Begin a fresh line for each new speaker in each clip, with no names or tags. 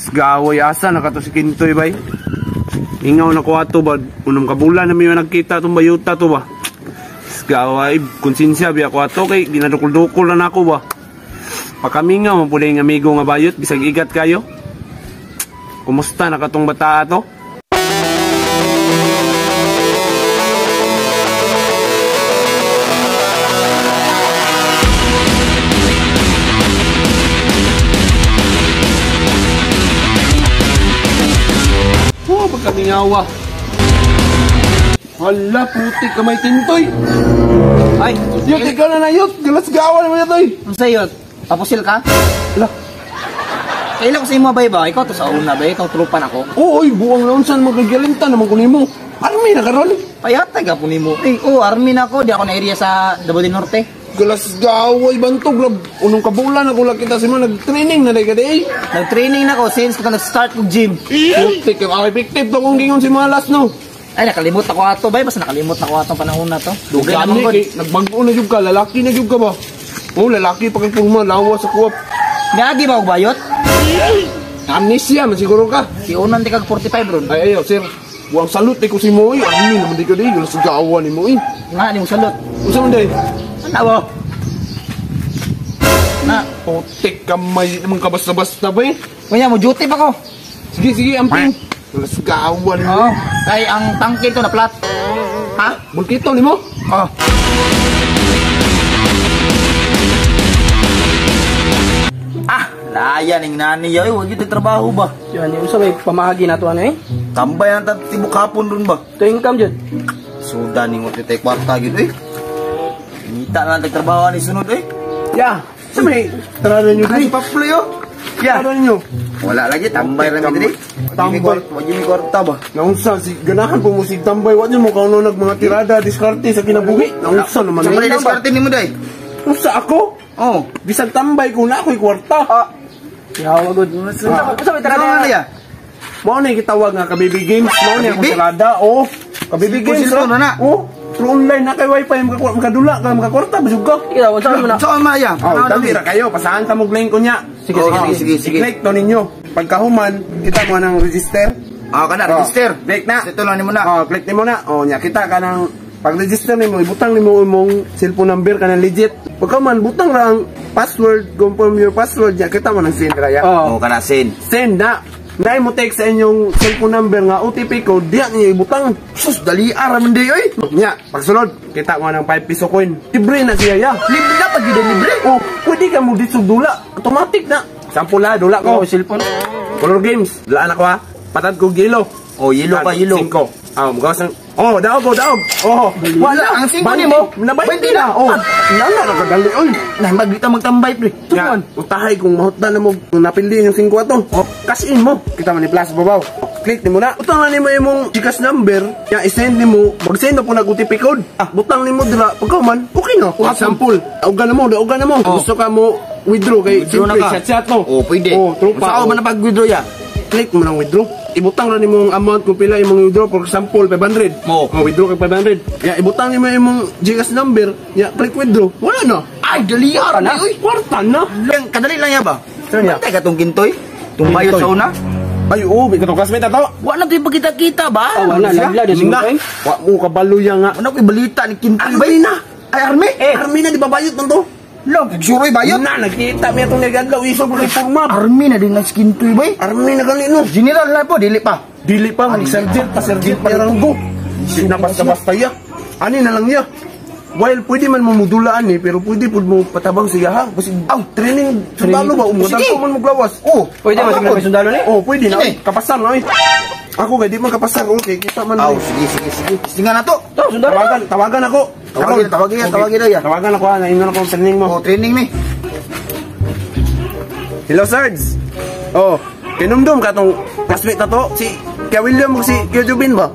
Gaway asa na kato si Kintoy bay. Ingaw na ko ato ba, unong kabulan na may nagkita itong bayuta to ba. Gaway, konsensya biya ko ato kay ginadukol-dukol na nako ba. Pakamingaw man pud ang amigo nga bayot bisag igat kayo. Kumusta na katong bata ato? Oh, pagkamingawa. Hala, puti kamay Tintoy.
Ay,
yut, ikaw na na, yut. Galas gawa naman yut, oy.
Ano sa'yo, yut? Papusil ka?
Hala.
Kailan ko sa imo bay ba? Ikaw to sa una ba? Ikaw trupan ako.
Oo, oy, buwang naunsan magagilintan naman ko nimo. Army na karon.
Payatay ka po nimo. Eh, oh, army na ako. Di ako na area sa Davao del Norte.
Galas gaway bantog lab. Unong kabulan ako lang kita sa mo nag-training na day ka day.
Nag-training na ako since ko nag-start kog gym.
Putik, ang effective to kung gingon si Malas no.
Ay, nakalimot ako ato bay, basta nakalimot na ako atong panahon na to. Dugay naman gud.
Nagbago na jud ka, lalaki na jud ka ba? Oh, lalaki pa kay purma lawa sa kuwap.
Niagi ba og bayot?
Amnesia man siguro ka.
Tiunan di kag 45 ron.
Ay ayaw sir. Buang salute ko si Moy. Army naman di ka day, galas gawa ni Moy.
Nga ni mo salute.
Unsa man day?
Ana ba?
Na, putik kamay naman ka basta-basta ba eh.
Kunya mo duty pa ko.
Sige, sige, amping. Galas gawa ni mo.
Oh, kay ang tangke to na flat. Ha?
Bulkito ni mo?
Oh.
Ah, laya ning nani yoy, wag gyud trabaho ba?
Yan, yung usa may pamahagi na to ano eh.
Tambay ang tibok hapon ron ba?
To income jud.
Suda ning mo tay kwarta gyud eh. Ngita na lang tag trabaho ani sunod eh.
Ya, sa may tara ninyo
Ay,
diri.
paploy oh.
Ya. Tara ninyo.
Wala lagi tambay ra mi diri.
Tambay.
Wag mi kwarta ba?
Naunsa si ganahan po mo sig tambay, wa mo kauno nag mga tirada diskarte sa kinabuhi. Naunsa naman.
Sa may diskarte nimo day.
Unsa ako?
Oh,
bisag tambay ko na ako'y kwarta.
Ah. Yawa gud. Unsa may tirada
niya?
Mao na gitawag nga Kabibi Games, mao ni akong tirada. Oh, Kabibi Games
ra na.
Oh, through online na kay wifi makadula ka makakwarta bisug ka.
Ikaw, unsa man na?
Unsa man ya?
Oh, dali ra kayo, pasahan ta mo link ko niya.
Sige, sige, sige, sige.
I-click to ninyo. Pagkahuman, kita mo nang register.
Ah, kana register.
Click na.
Ito lang nimo na.
Oh, click nimo na. Oh, nya kita ka nang pag-register nimo, ibutang nimo imong cellphone number kanang legit. Pagkahuman, butang ra ang password, confirm your password nya kita mo nang send ra ya.
Oh, kana send.
Send na. Naay mo text sa inyong cellphone number nga OTP code, diya niyo ibutang.
Sus, dali ara man di oy.
Nya, pagsulod, kita mo nang 5 piso coin. Libre na siya ya.
Libre na pag libre.
Oh, pwede ka mo dito dula. Automatic na. Sample la, dula ko.
Oh, cellphone.
Color games. Dulaan ako ha. Patad ko gilo.
Oh, yelo pa, yelo.
5. Ah, mugawas ng... Oh, daog, oh, daog. Oh,
wala. Ang 5 nimo,
na 20 na. Oh, nana na kadali oy.
Nah, magdita magtambay pre.
Tuman. Utahay kung mahutdan na mo kung napili yung 5 ato. Oh, cash in mo. Kita man ni plus babaw. Click nimo na. Butang na nimo imong GCash number. Ya i-send nimo. Mag-send na po nag OTP code. Ah, butang nimo dira pagkahuman, okay na. Oh, sample. Daugan na mo, daugan na mo.
Oh.
Gusto ka mo withdraw kay
Withdraw na
siyempre
ka.
chat-chat no.
Oh, pwede.
Oh, tropa.
Saan man na pag-withdraw ya?
Click mo nang withdraw. Ibutang ra nimo ang amount kung pila imong withdraw, for example 500.
Oh.
Oh, withdraw kag 500. Ya ibutang nimo imong GCash number, ya click withdraw. Wala na.
Ay, dali ara na.
Uy, kwarta na.
Lang kadali lang ya ba?
Sir, ya.
Bantay ka tong Kintoy. Tung bayot sa una.
Ay, oo, may katong classmate ato.
Wa na to'y pagkita-kita ba?
Oh, wala na, lagla
Na. Wa mo kabalo ya nga.
Ano ko'y balita ni Kintoy
Army na.
Ay, army?
Eh, army na di ba bayot man to?
Lang, suroy bayot.
Na, nagkita mi atong nagadlaw isog kay forma.
Army na din ang si Kintoy bay.
Army na gani no.
General na po, dili pa.
Dili pa, mag sergeant pa, sergeant pa ranggo. Di na basta-basta ya. Ani na lang ya. While pwede man mo mudulaan eh, pero pwede pud mo patabang siya ha. Kasi aw, training sundalo ba? Umutan
Sige.
ko man moglawas.
Oh,
Pwede man
ako.
siguro sundalo ni.
Oh, pwede na.
Sige.
Kapasar na eh. Ako kay di man kapasar, okay, kita man.
Aw, sige, sige, sige. Sige na to.
To, sundalo.
Tawagan, tawagan ako.
Tawagin, tawagin, tawagin na ya.
Tawagan ako ha, naingon ako ang training mo.
Oh, training ni.
Hello, Sarge. Oh, kinumdum ka tong classmate na to. Si Kuya William o si Kuya Jubin ba?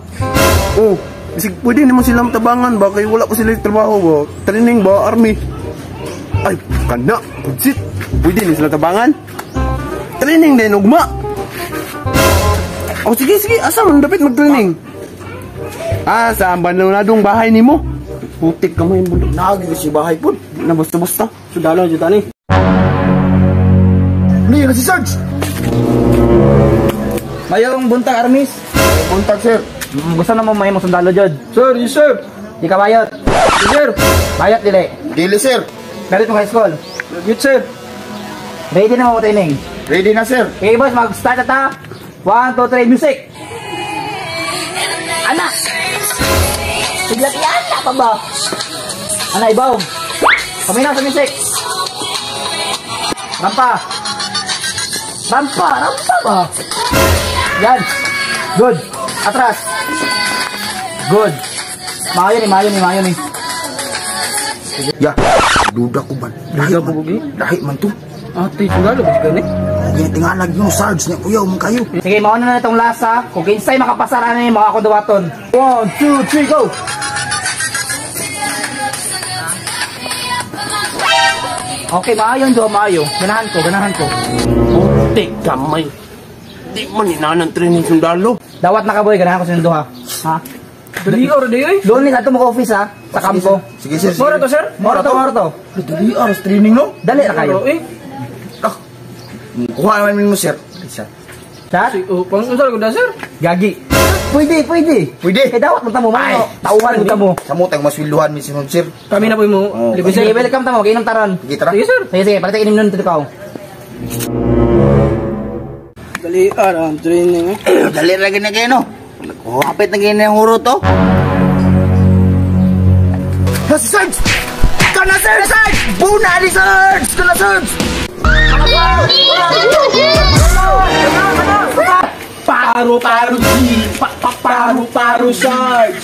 Oh, bisig pwede nimo silang tabangan ba kay wala pa sila trabaho ba? Training ba army? Ay, kana, budsit. Pwede ni sila tabangan. Training din ugma. Oh, sige sige, asa man dapat mag-training? Ah, sa abandonadong bahay nimo. Putik ka mo yung bulo.
Nagi si bahay pud.
Na basta-basta.
Sundalo jud ani.
Ni si Sarge.
Mayong buntag, Armis.
Buntag, sir.
Gusto na mo may mong sundalo jud.
Sir, yes sir.
Di ka bayot.
Yes sir.
Bayot dili.
Dili, sir.
Graduate mo high school.
Yes sir.
Ready na mo training.
Ready na, sir.
Okay boys, mag-start na ta. 1, 2, 3, music! Anak! Bigla kaya anak pa ba? Anak, ibaw! Paminaw sa music! Rampa! Rampa! Rampa ba? Yan! Good! Atras! Good! Maayo ni, maayo ni, maayo ni.
Ya, duda ko ba?
Duda ko, Bugi.
Lahi man to.
Ate, sundalo ba gani?
Ang gintingalag no, Sarge niya kuya, man kayo.
Sige, mauna na itong lasa. Kung kinsay makapasara na yung mga akong dawaton. 1, 2, 3, go! Okay, maayo do, maayo. Ganahan ko, ganahan ko.
Puti kamay. Di man inanan training sundalo.
Dawat na ka, boy. Ganahan ko sa duha. Ha?
Dali or di oy.
Doon ni ato mo office ha, sa kampo.
Sige, sir.
Mora to sir.
Moro to, moro to.
Dali, aras training, no?
Dali na kayo.
Eh.
Ah, kuha naman mo, sir. Sir.
Chat?
Oh, pang unsa ko da sir?
Gagi. Pwede, pwede.
Pwede.
Kay dawat mo tamo, mano. Tauhan mo tamo.
Sa mo, tayong maswilduhan mi sunod, sir.
Kami na po mo
Oh.
libre sir.
Sige, welcome tamo. Kainom taron.
Sige, tara.
Sige sir.
Sige, sige. Palit inim nun, ikaw.
Dali ar ang training eh.
Dali ra gina kayo no. Hapit na gina yung huro to.
Nasa Sarge! Kana, sir! Sarge! Buna ni Sarge! Kana, Sarge!
Paro paro G, pa, pa paro paro Sarge.